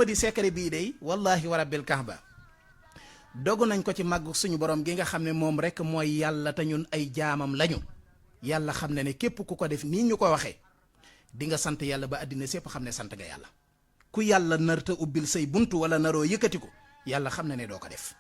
amadi secret bii day wallahi wa rabbil kahba dogu nañ ko ci màggu suñu borom gi nga xam ne moom rek mooy yàlla te ñun ay jaamam lañu. yàlla xam ne képp ku ko def nii ñu ko waxee di nga sant yàlla ba àddina sépp xam ne sant nga yàlla. ku yàlla narta ubbil say buntu wala naroo yëkkati ko yàlla xam ne doo ko def.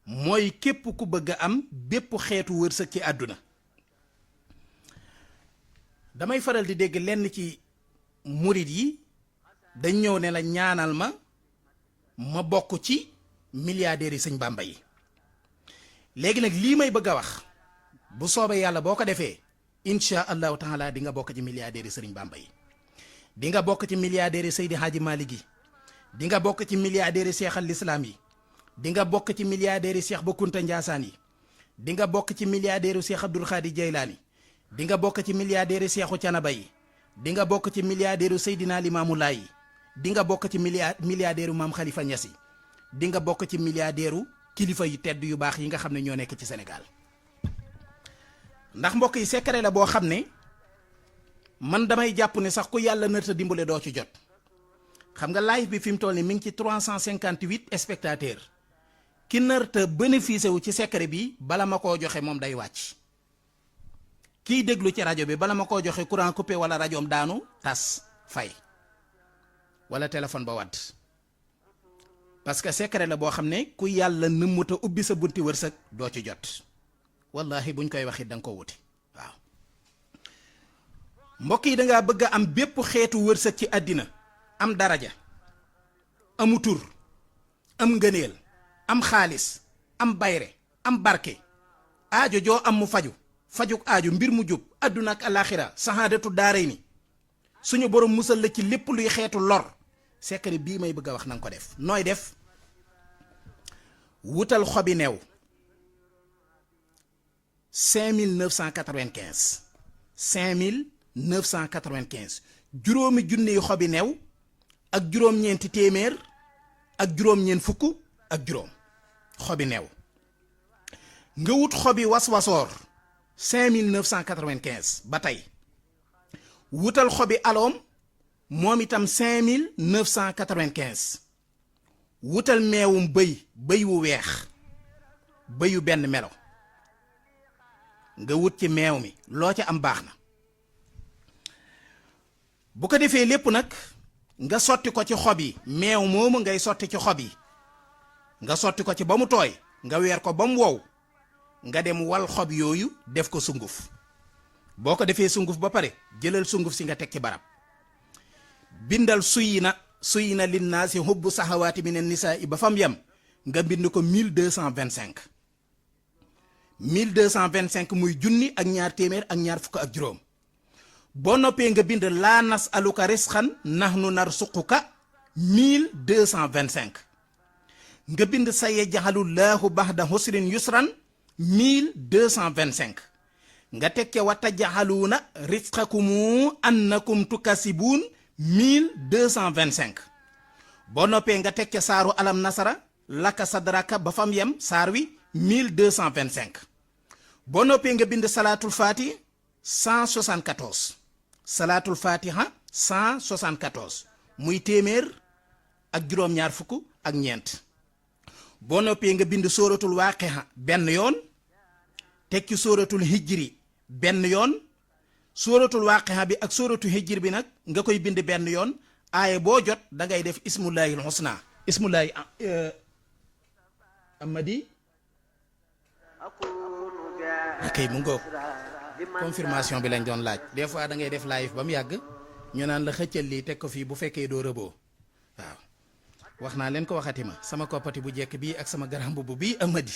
mooy képp ku bëgg a am bépp xeetu wërsëg ci àdduna. damay faral di dégg lenn ci murit yi dañ ñëw ne la ñaanal ma bokk ci milliardaires yi sëñ Bàmba yi. léegi nag lii may bëgg a wax bu soobee yàlla boo ko defee insha allahu taala di nga bokk ci milliardaires yi sëriñ Bàmba yi. di nga bokk ci milliardaires yi Seydi Hadji Malick yi. di nga bokk ci milliardaires yi Cheikh al Islam yi. di nga bokk ci milliardaires yi Cheikh Ba Kunta Njaasaan yi. di nga bokk ci milliardaires yi Cheikh Abdul Xaadir Jaylaani. di nga bokk ci milliardaires yi Seexu Canaba yi. di nga bokk ci milliardaires yi Seydina Limaamu Laay yi. di nga bokk ci milliardaires yi Maam Khalifa Niass yi. di nga bokk ci milliardaires kilifa yu tedd yu baax yi nga xam ne ñoo nekk ci Sénégal. ndax mbokk yi secret la boo xam ne man damay jàpp ne sax ku yàlla nërta dimbale doo ci jot. xam nga live bi fi mu toll nii mi ngi ci 358 spectateurs. ki nërta bénéficié wu ci secret bi bala ma koo joxe moom day wàcc. kiy déglu ci rajo bi bala ma koo joxe courant coupé wala rajoom daanu tas fay wala téléphone ba wadd parce que secret la boo xam ne ku yàlla nëmmuta ubbi sa bunti wërsëg doo ci jot wallahi buñ koy waxit da nga ko wuti waaw. mbokk yi dangaa bëgg a am bépp xeetu wërsëg ci àddina am daraja amu tur am ngëneel am xaalis am bayre am barke aajo joo am mu fajuk aajo mbir mu jub àdduna ak alaxira sahaadatu daaray ni suñu borom musal la ci lépp luy xeetu lor secret bii may bëgg a wax nanga ko def nooy def wutal xobi new 5995 5995 juróomi junniy xobi new ak juróom-ñeenti téeméer ak juróom-ñeent fukk ak juróom xobi new nga wut xobi waswasoor 5995 ba tey wutal xobi aloom moom itam 5995 wutal meewum bëy wu weex bëyu benn melo nga wut ci meew mi loo ca am baax na bu ko defee lépp nag nga sotti ko ci xob yi meew moomu ngay sotti ci xob yi nga sotti ko ci ba mu tooy nga weer ko ba mu wow nga dem wal xob yooyu def ko sunguf boo ko defee sunguf ba pare jëlal sunguf si nga teg ci barab bindal suyina linnaasi hubbu sahawaati min an-nisaa ba fam yem nga bind ko 1225 1225 muy junni ak ñaar téeméer ak ñaar fukk ak juróom boo noppee nga bind laa nasaluka risqan nahnu narsuquka 1225 nga bind sa yaj'alullaahu ba'da husrin yusran 1225 nga teg ca wa taj'aluuna risqakumu annakum tukasibuun 1225 boo noppee nga teg ca saaru alam nasara laka sadraka ba fam yem saar wi 1225 boo noppee nga bind salaatul faatiha 174 salaatul faatiha 174 muy téeméer ak juróom-ñaar fukk ak ñeent boo noppee nga bind sóoratul waaqiha benn yoon teg ci sóoratul hijri benn yoon sóoratul waaqiha bi ak sóoratul hijri bi nag nga koy bind benn yoon aaye boo jot da ngay def ismullahil husna ismullahi amadi akay mu ngoog confirmation bi lañ doon laaj des fois da ngay def live ba mu yàgg ñu naan la xëccal lii teg ko fii bu fekkee doo rëboo waaw wax naa leen ko waxati ma sama koppati bu jekk bii ak sama garam bu bii amadi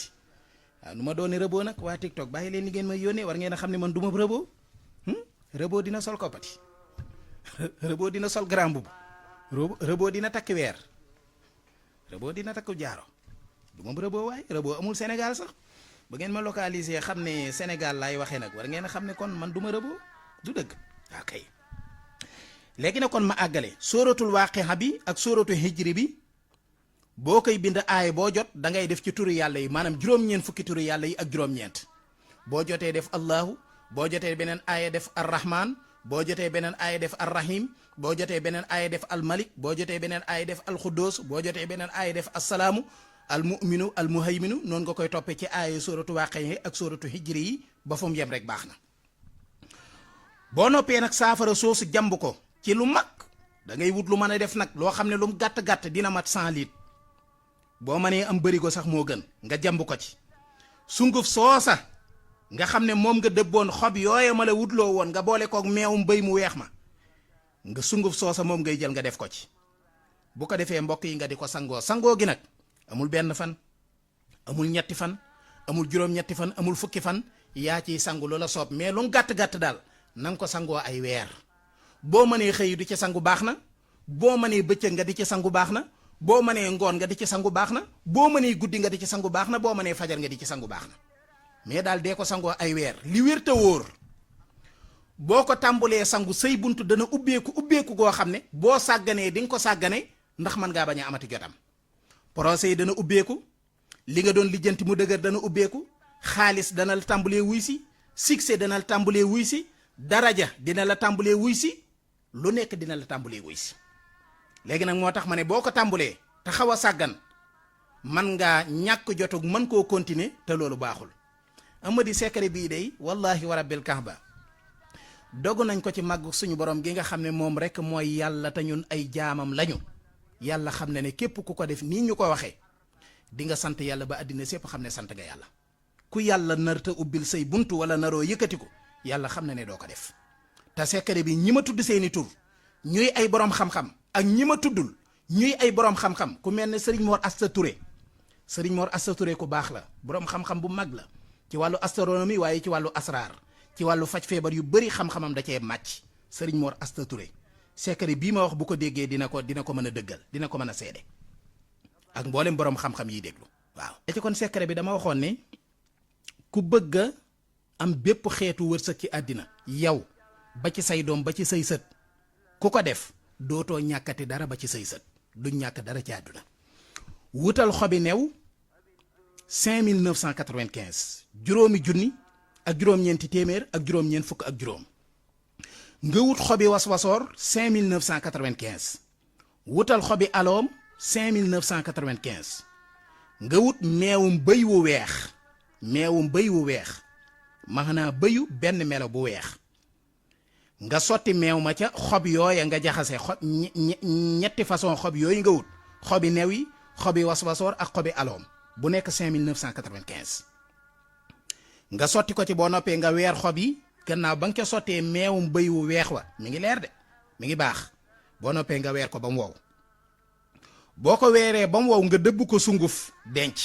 waaw nu ma doone rëboo nag waa TikTok bàyyi leen ni ngeen may yónnee war ngeen a xam ne man du ma rëboo rëboo dina sol koppati rëboo dina sol garam bu rëboo dina takk weer rëboo dina takk jaaro du ma rëboo waaye rëboo amul Sénégal sax ba ngeen ma localiser xam ne Sénégal laay waxee nag war ngeen a xam ne kon man du ma rëboo du dëgg ok léegi na kon ma àggale sóoratul waaqi'a bi ak sóoratu hijri bi boo koy bind aaya boo jot da ngay def ci turu yàlla yi maanaam juróom-ñeent fukki turu yàlla yi ak juróom-ñeent boo jotee def allahu boo jotee beneen aaya def arrahman boo jotee beneen aaya def arrahim boo jotee beneen aaya def almalik boo jotee beneen aaya def alxuddoos boo jotee beneen aaya def assalaamu almuminu almuhayminu noonu nga koy toppee ci aaya sóoratu waaqi'a ak sóoratu hijri yi ba fu mu yem rek baax na boo noppee nag saafara soosu jàmb ko ci lu mag da ngay wut lu mën a def nag loo xam ne lu mu gàtt-gàtt dina mat 100 litres boo mënee am bërigo sax moo gën nga jàmb ko ci sunguf soosa nga xam ne moom nga dëbboon xob yooye ma la wutloo woon nga boole koog meewum bëy mu weex ma nga sunguf soosa moom ngay jël nga def ko ci bu ko defee mbokk yi nga di ko sangoo gi nag amul benn fan amul ñetti fan amul juróom-ñetti fan amul fukki fan yaa ciy sangu loola soob mais lu mu gàtt-gàtt daal na nga ko sangoo ay weer boo mënee xëy di ci sangu baax na boo mënee bëccëg nga di ci sangu baax na boo mënee ngoon nga di ci sangu baax na boo mënee guddi nga di ci sangu baax na boo mënee fajar nga di ci sangu baax na mais daal dee ko sangoo ay weer li wér te wóor boo ko tàmbulee sangu say buntu dana ubbeeku goo xam ne boo sàgganee di nga ko sàggane ndax mën ngaa bañ a amati jotam procès yi dana ubbeeku li nga doon lijjanti mu dëgër dana ubbeeku xaalis dana la tàmbulee wuy si succès dana la tàmbulee wuy si daraja dina la tàmbulee wuy si lu nekk dina la tàmbulee wuy si léegi nag moo tax ma ne boo ko tàmbulee te xaw a sàggan man ngaa ñàkk jotug mën koo continuer te loolu baaxul amadi secret bii day wallahi wa rabbil kaaba dogu nañ ko ci màgg suñu borom gi nga xam ne moom rek mooy yàlla te ñun ay jaamam lañu yàlla xam ne ne képp ku ko def nii ñu ko waxee di nga sant yàlla ba àddina sépp xam ne sant nga yàlla ku yàlla narta ubbil say buntu wala naroo yëkkati ko yàlla xam na ne doo ko def te secret bi ñi ma tudd seeni tur ñuy ay borom xam-xam ak ñi ma tuddul ñuy ay borom xam-xam ku mel ne Serigne Mor Asta Touré Serigne Mor Asta Touré ku baax la borom xam-xam bu mag la ci wàllu astronomie waaye ci wàllu asraar ci wàllu faj feebar yu bëri xam-xamam da cee màcc Serigne Mor Asta Touré secret bii ma wax bu ko déggee dina ko mën a dëggal dina ko mën a seede ak mboolem borom xam-xam yi déglu waaw. ci kon secret bi dama waxoon ne ku bëgg a am bépp xeetu wërsëg ci àddina yow ba ci say doom ba ci say sët ku ko def dootoo ñàkkati dara ba ci say sët duñ ñàkk dara ci àdduna wutal xobi new 5995 juróomi junni ak juróom-ñeenti téeméer ak juróom-ñeent fukk ak juróom nga wut xobi waswasoor 5995 wutal xobi aloom 5995 nga wut meewum bëy wu weex maanaam bëyu benn melo bu weex nga sotti meew ma ca xob yooya nga jaxase xob ñetti façon xob yooyu nga wut xobi new yi xobi waswasoor ak xobi aloom bu nekk 5995 nga sotti ko ci boo noppee nga weer xob yi gannaaw ba nga ca sottee meewum bëy wu weex wa mi ngi leer de mi ngi baax boo noppee nga weer ko ba mu wow boo ko weeree ba mu wow nga dëbb ko sunguf denc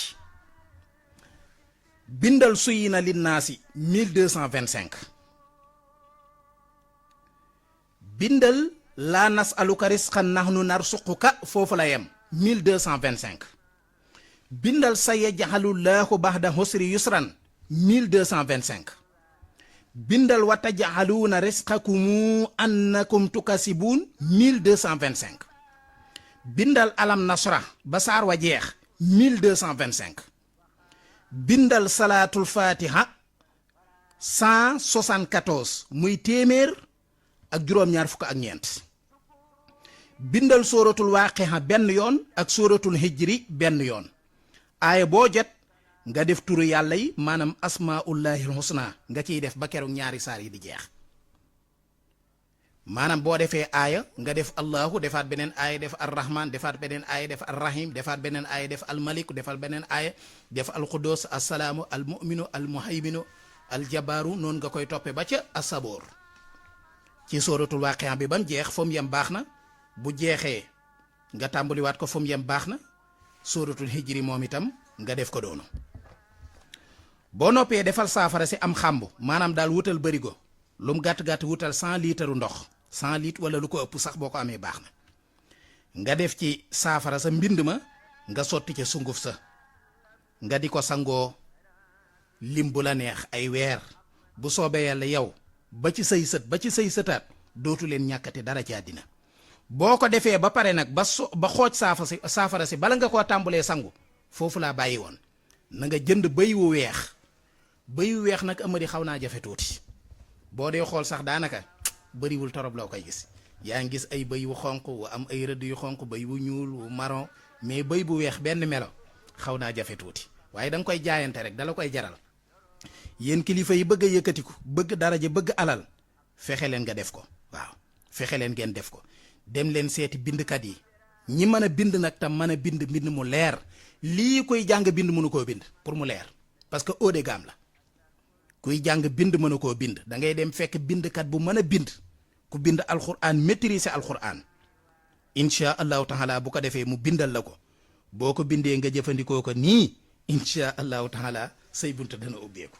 bindal suyina linnaasi 1225 bindal laa nasaluka risqan nahnu narsuquka foofu la yem 1225 bindal sa yaj'alullaahu ba'da husri yusran 1225 bindal wa taj'aluuna risqakum annakum tukasibuun 1225 bindal alam nasra ba saar wa jeex 1225 bindal salaatul fatiha 174 muy téeméer ak juróom-ñaar fukk ak ñeent bindal sóoratul waaqi'a benn yoon ak sóoratul hijri benn yoon aaya boo jot nga def turu yàlla yi maanaam asmaullahil husna nga ciy def ba keroog ñaari saar yi di jeex maanaam boo defee aaya nga def allahu defaat beneen aaya def arrahman defaat beneen aaya def arrahim defaat beneen aaya def almaliku defal beneen aaya def alquddus assalaamu almuminu almuhayminu aljabaaru noonu nga koy toppe ba ca asaboor ci sóoratul waaqi'a bi ba mu jeex fu mu yem baax na bu jeexee nga tàmbaliwaat ko fu mu yem baax na sóoratul hijri moom itam nga def ko doonu boo noppee defal saafara si am xàmb maanaam daal wutal bërigo lu mu gàtt-gàtt wutal 100 litres ndox 100 litres wala lu ko ëpp sax boo ko amee baax na nga def ci saafara sa mbind ma nga sotti ca sunguf sa nga di ko sangoo lim bu la neex ay weer bu soobee yàlla yow ba ci say sët ba ci say sëtaat dootu leen ñàkkati dara ci àddina boo ko defee ba pare nag ba xooj saafara si bala nga koo tàmbulee sangu foofu laa bàyyi woon na nga jënd bëy wu weex nag amadi xaw naa jafe tuuti boo dee xool sax daanaka bëriwul torop loo koy gis yaa ngi gis ay bëy wu xonq wu am ay rëdd yu xonq bëy wu ñuul wu marron mais bëy bu weex benn melo xaw naa jafe tuuti waaye da nga koy jaayante rek dala koy jaral yéen kilifa yi bëgg a yëkkatiku bëgg daraja bëgg alal fexe leen nga def ko waaw fexe leen ngeen def ko dem leen seeti bindkat yi ñi mën a bind nag tam mën a bind mu leer lii koy jàng bind mënu koo bind pour mu leer parce que haut de gamme la kuy jàng bind mënu koo bind da ngay dem fekk bindkat bu mën a bind ku bind alxuraan maîtriser alxuraan incha allahu taala bu ko defee mu bindal la ko boo ko bindee nga jëfandikoo ko nii incha allahu taala say bunt dana ubbeeku